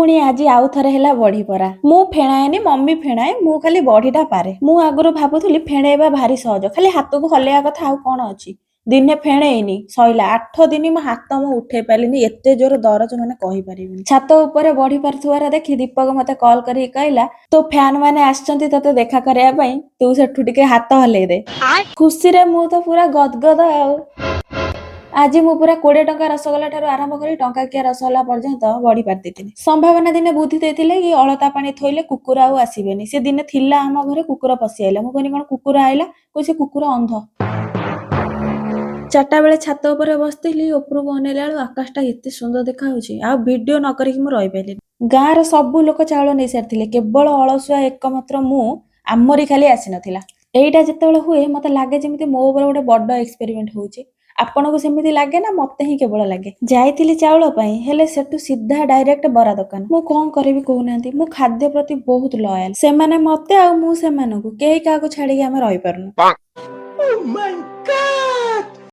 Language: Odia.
ପୁଣି ଆଜି ଆଉ ଥରେ ହେଲା ବଢି ପରା। ମୁଁ ଫେଣାଏନି, ମମି ଫେଣାଏ, ମୁଁ ଖାଲି ବଢିଟା ପାରେ। ମୁଁ ଆଗରୁ ଭାବୁଥିଲି ଫେଣେଇବା ଭାରି ସହଜ, ଖାଲି ହାତକୁ ହଲେଇବା କଥା, ଆଉ କଣ ଅଛି। ଦିନେ ଫେଣେଇନି, ସଇଲା, 8 ଦିନ ମୋ ହାତ ମୁଁ ଉଠେଇ ପାରିଲିନି। ଏତେ ଜୋର ଦରଜ, ମାନେ କହିପାରିବିନି। ଛାତ ଉପରେ ବଢି ପାରୁଥିବାର ଦେଖି ଦୀପକ ମତେ କଲ୍ କରିକି କହିଲା, "ତୋ ଫ୍ୟାନ ମାନେ ଆସିଛନ୍ତି ତତେ ଦେଖା କରିବା ପାଇଁ, ତୁ ସେଠୁ ଟିକେ ହାତ ହଲେଇ ଦେ।" ଖୁସିରେ ମୁଁ ତ ପୁରା ଗଦଗଦ। ଆଉ ଆଜି ମୁଁ ପୁରା 20 ଟଙ୍କା ରସଗୋଲା ଠାରୁ ଆରମ୍ଭ କରି ଟଙ୍କାକିଆ ରସଗୋଲା ପର୍ଯ୍ୟନ୍ତ ବଢି ପାରିଦେଇଥିଲି। ସମ୍ଭାବନା ଦିନେ ବୁଦ୍ଧି ଦେଇଥିଲେ କି ଅଳତା ପାଣି ଥୋଇଲେ କୁକୁର ଆଉ ଆସିବେନି। ସେ ଦିନେ ଥିଲା ଆମ ଘରେ, କୁକୁର ପଶି ଆଇଲା। ମୁଁ କହିଲି, "କଣ କୁକୁର ଆଇଲା?" କହୁଛି, "କୁକୁର ଅନ୍ଧ।" 4ଟା ବେଳେ ଛାତ ଉପରେ ବସିଥିଲି। ଉପରକୁ ଅନେଇଲା ବେଳକୁ ଆକାଶଟା ଏତେ ସୁନ୍ଦର ଦେଖାଯାଉଛି, ଆଉ ଭିଡିଓ ନ କରିକି ମୁଁ ରହିପାରିଲିନି। ଗାଁର ସବୁ ଲୋକ ଚାଉଳ ନେଇ ସାରିଥିଲେ, କେବଳ ଅଳସୁଆ ଏକମାତ୍ର ମୁଁ, ଆମରି ଖାଲି ଆସିନଥିଲା। ଏଇଟା ଯେତେବେଳେ ହୁଏ, ମତେ ଲାଗେ ଯେମିତି ମୋ ଉପରେ ଗୋଟେ ବଡ ଏକ୍ସପେରିମେଣ୍ଟ ହଉଛି। ଆପଣଙ୍କୁ ସେମିତି ଲାଗେ ନା ମତେ ହିଁ କେବଳ ଲାଗେ? ଯାଇଥିଲି ଚାଉଳ ପାଇଁ, ହେଲେ ସେଠୁ ସିଧା ଡାଇରେକ୍ଟ ବରା ଦୋକାନ। ମୁଁ କଣ କରିବି କହୁନାହାନ୍ତି? ମୁଁ ଖାଦ୍ୟ ପ୍ରତି ବହୁତ ଲୟାଲ। ସେମାନେ ମତେ ଆଉ ମୁଁ ସେମାନଙ୍କୁ, କେହି କାହାକୁ ଛାଡିକି ଆମେ ରହିପାରୁନୁ। Oh my